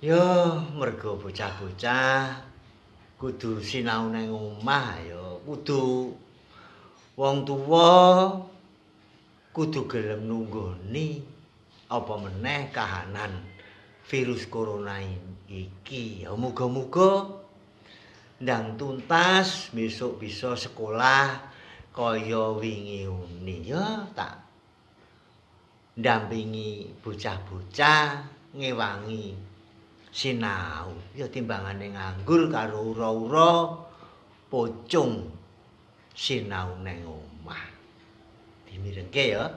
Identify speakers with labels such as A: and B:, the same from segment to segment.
A: Yo mergo bocah-bocah kudu sinau nang omah ya, kudu wong tuwa kudu gelem nunggoni apa meneh kahanan virus corona iki. Ya muga-muga ndang tuntas besok bisa sekolah kaya wingi uni ya tak ndampingi bocah-bocah ngewangi sinau ya timbangane nganggur karo ura-ura pocung sinau nang omah. Dimirengke ya.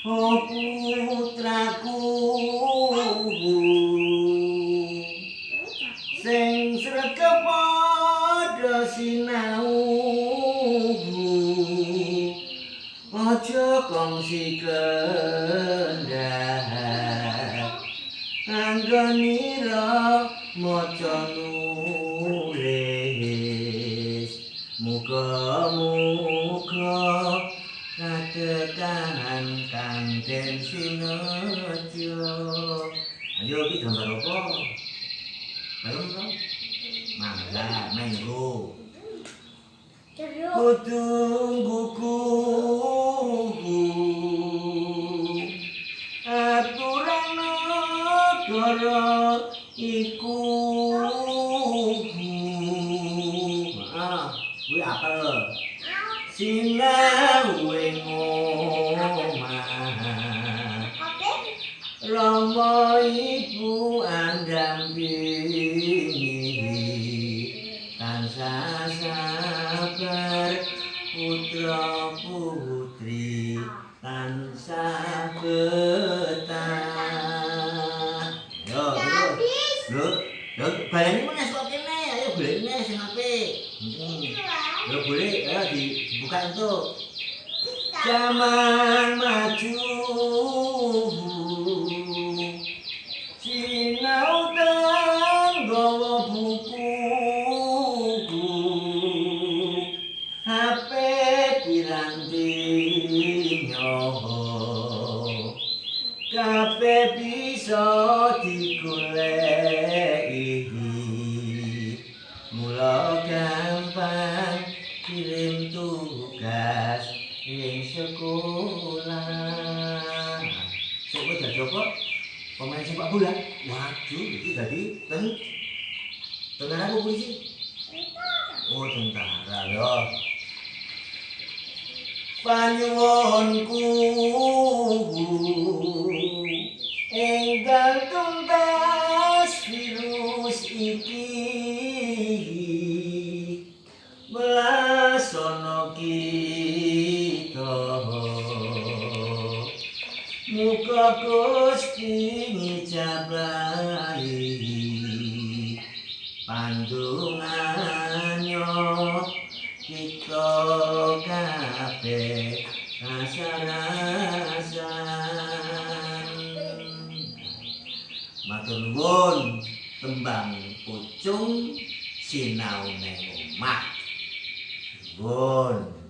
A: Oh putraku sing sregep padha sinau, aja kongsi kendhat anggonira maca nulis. Muga-muga katekan kang den sinejo. Ayo iki gambar apa? Balung to? Mangga, manggo. Kudu nggugu aturan negara iku. Ah, kuwi apel. Sinau ing omah. Rama ibu andampingi tansah sabar putra putri tansah betah. Yo, lho, lho, baleni meneh kok kene, ayo golekne sing apik. Heeh. Yo boleh, ayo dibuka entuk. Jaman maju sinau tan gawa buku, HP piranti nyoho kabeh bisa digoleki, mula gampang kirim tugas ing sekolah. Sok kowe dadi apa? Pemain sepak bola? Waduh, iki dadi tentara apa polisi? Oh, tentara ya. Panyuwunku enggal tuntas virus iki, belasono kita. Muga Gusti ngijabahi pandungane kita kabeh kasarasan. Matur nuwun tembang pocung sinau nang omah. Nuwun.